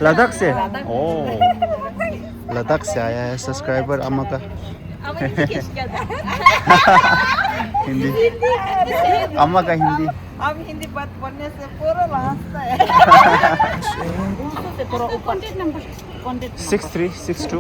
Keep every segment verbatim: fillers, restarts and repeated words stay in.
लद्दाख से? ओ, लद्दाख से आया है सब्सक्राइबर अम्मा का। हिंदी। अम्मा का हिंदी। अब हिंदी बात बोलने से पूरा हंसता है। उर्दू से थोड़ा ऊपर। Contact number, contact number. Six three six two.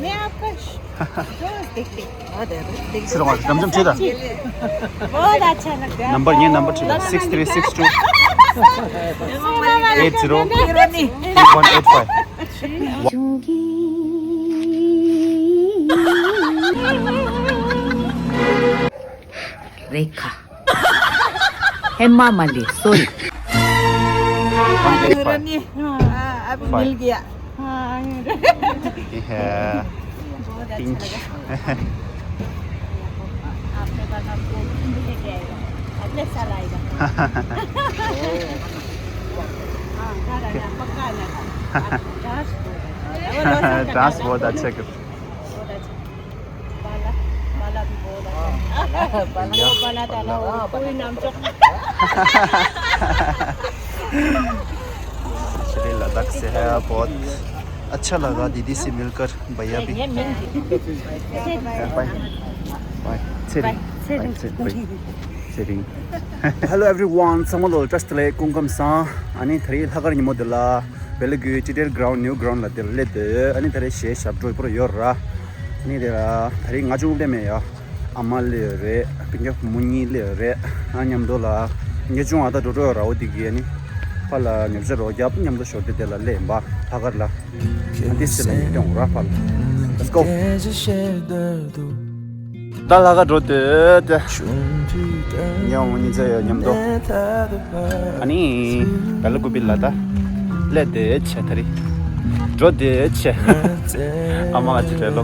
मैं आपका दोस्त देखते। बहुत है, बहुत है। सुनो, जम जम छेदा। बहुत अच्छा लगता है। नंबर, ये number Chheda, six three six two eight zero one eight five. Rekha. Hema Malini, sorry. One eight five. हाँ, अभी मिल गया। हाँ। ये है। बहुत अच्छा पिंक। लगा। आपने कहा आपको लेके आएगा। अगले साल आएगा। हाँ, घर आना, पक्का आना। डांस बहुत अच्छा। डांस बहुत अच्छा कर। बहुत अच्छा। बाला, बाला भी बहुत अच्छा। बाला, बाला, बाला, बाला, कोई नाम चुप। एक्चुअली लद्दाख से है, बहुत अच्छा लगा दीदी से मिलकर, भैया भी। Bye. Bye. Hello everyone, ཚང་མ་ལ་བཀྲ་ཤིས་བདེ་ལེགས། སྐུ་ཁམས་བཟང་། ཨ་ནི་ད་རེས་ལྷག་དཀར་ཉིན་མོ་འདི་ལ། བེ་ལ་གུ་ཅི་ཏེར་གྷ་རའུན་ཌི་ནིའུ་གྷ་རའུན་ཌི་ལ་དེར་སླེབས་འདུག་ཨ་ནི་ད་རེས་གཞས་ཞབས་བྲོ་པོ་ར་ཡོད་ར། ཨ་ནི་དེ་ལ་ད་རེས་ང་ཅུང་སླེབས་མེད་ཡ། ཨ་མ་སླེབས་རེད། སྤུན་ཀྱག་བུ་མོ་གཉིས་སླེབས་རེད། ཨ་མཉམ་དུ་ལ་ངེད་ཅུང་ཨ་ད་འགྲོ་འགྲོ་ར་འོ་དེ་གི་ཨ་ནི་ཕ་ལ་ཉོ་ཆ་རོགས་རྒྱབ། མཉམ་དུ་ཞོར་དེ་དེ་ལ་སླེབས་ཡིན་པ་ལྷག་དཀར་ལ། ཨ་དེ་སི་ལ་ཉོ་སྐྱོང་ར་ཕ་ལ། Let's go. ད་ལྷག་དཀར་འགྲོ་འདོད་དེ། ཉོ་མོ་གཉིས་ཚེ་ཡོད་མཉམ་དུ། ཨ་ནི་བེ་ལ་གུ་པི་ལ་ད་སླེབས་དེ་ཆེ། ད་རེས་འགྲོ་དེ་ཆེ། ཨ་མ་ལ་ཅི་བྲེལ་ལོ།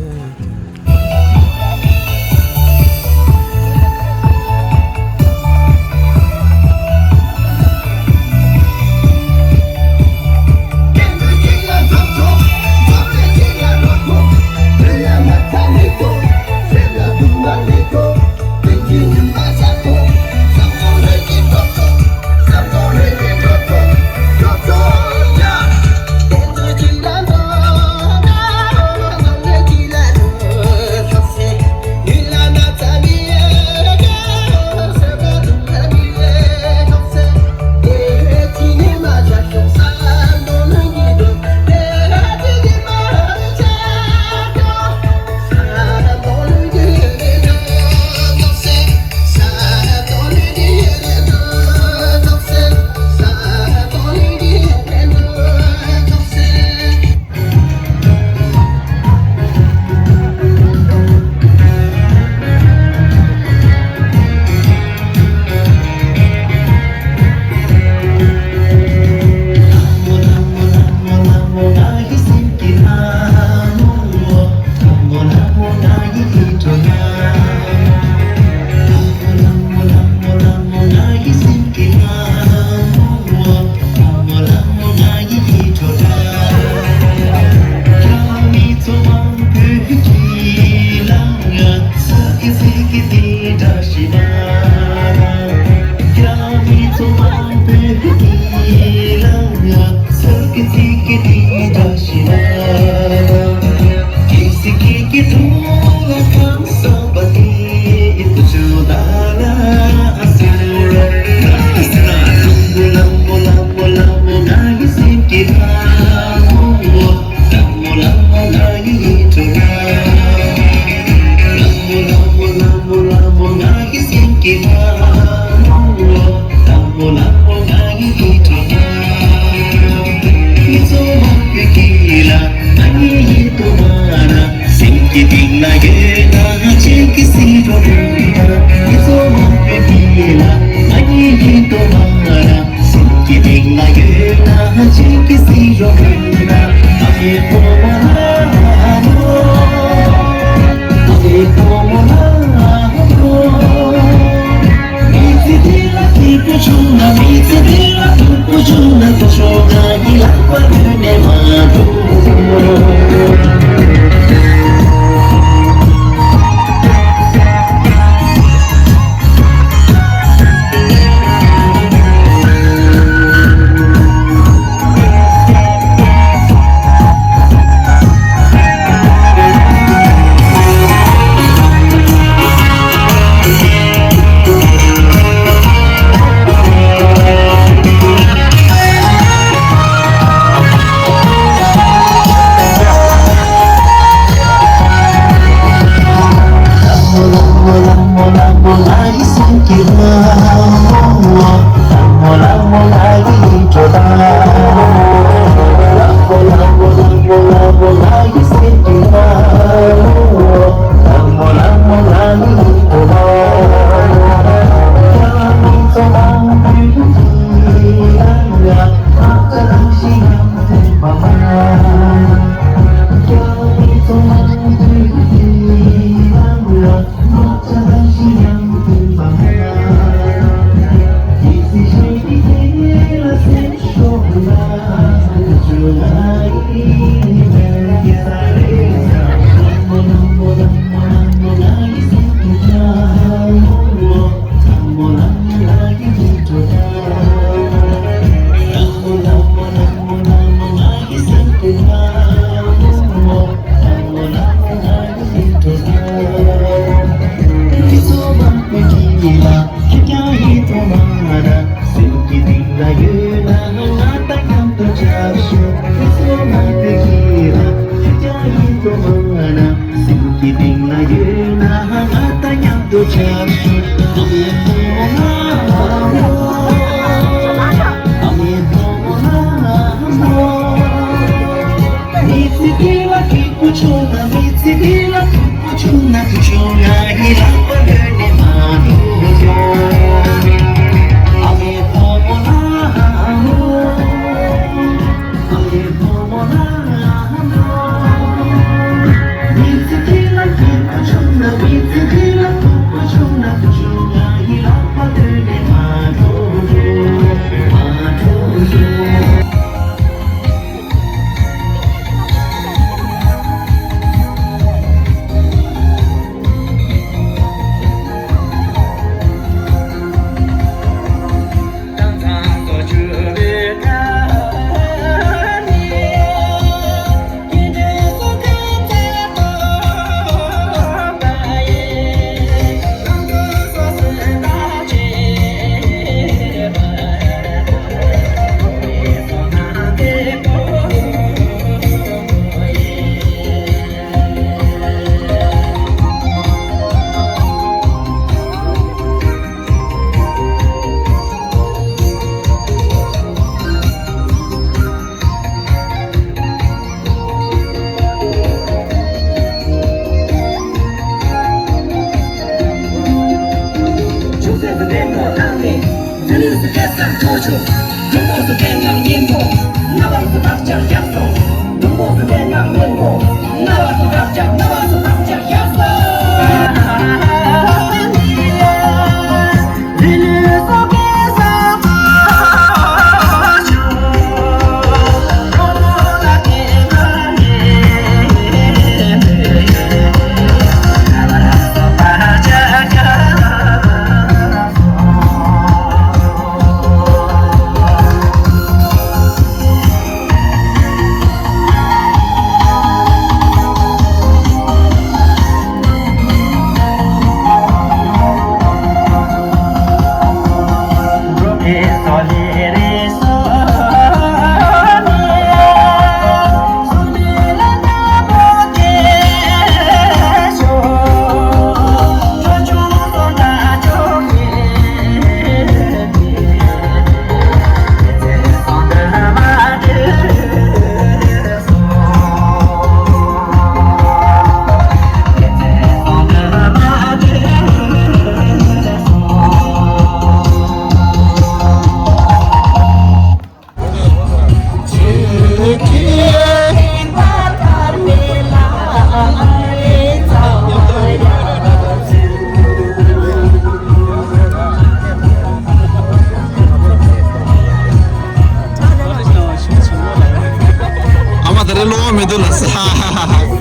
ཨ་མ་དེ་རིང་གློག་མི་འདུག་ལ་ས། སི་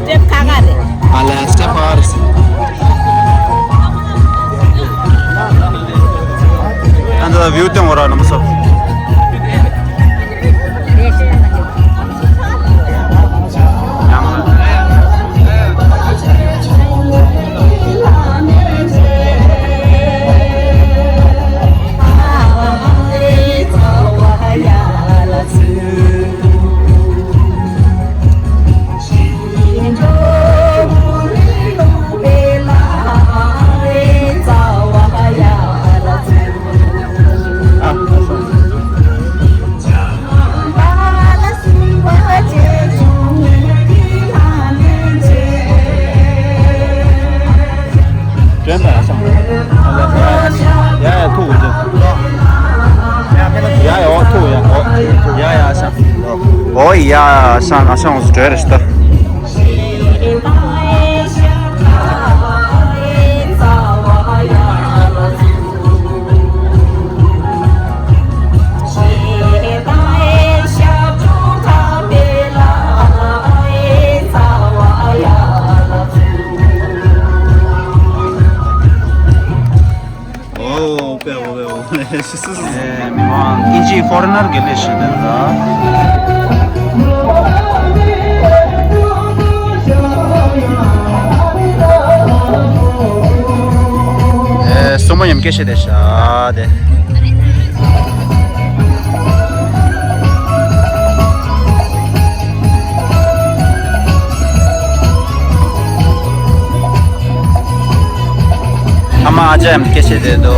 ཊེབ་ཁ་ཁ་རེད། ཨ་ལས་སི་ཊེབ་ཁ་ཁ་རེད། ཨ་འདི་ལ་བིའུ་སྟོན་འོ་ར་ནམ་སོ། ཡ་ཡ་ཐུག་ཡ། ཡ་ཡ་འོ་ཐུག་ཡ་འོ། ཡ་ཡ་ཤ། འོ་ཡ་ཤ་ང་ཤ་འོང་སུ་བྲོས་རེ་ཤི་ད། ཨོ་པེ་ཨོ་པེ་ཨོ་པེ། ཨེ་མི་མང་ཨིན་ཇི་ཕོ་རེ་ནར་གི་ལས་ཤིག་དེ་ལ། ཨེ་སོ་མ། ཡམ་སྐད་བཤད་དེ་ཤ་དེ། ཨ་མ་ཨ་ཅག་ཡམ་སྐད་བཤད་དེ་དོ་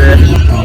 རེད།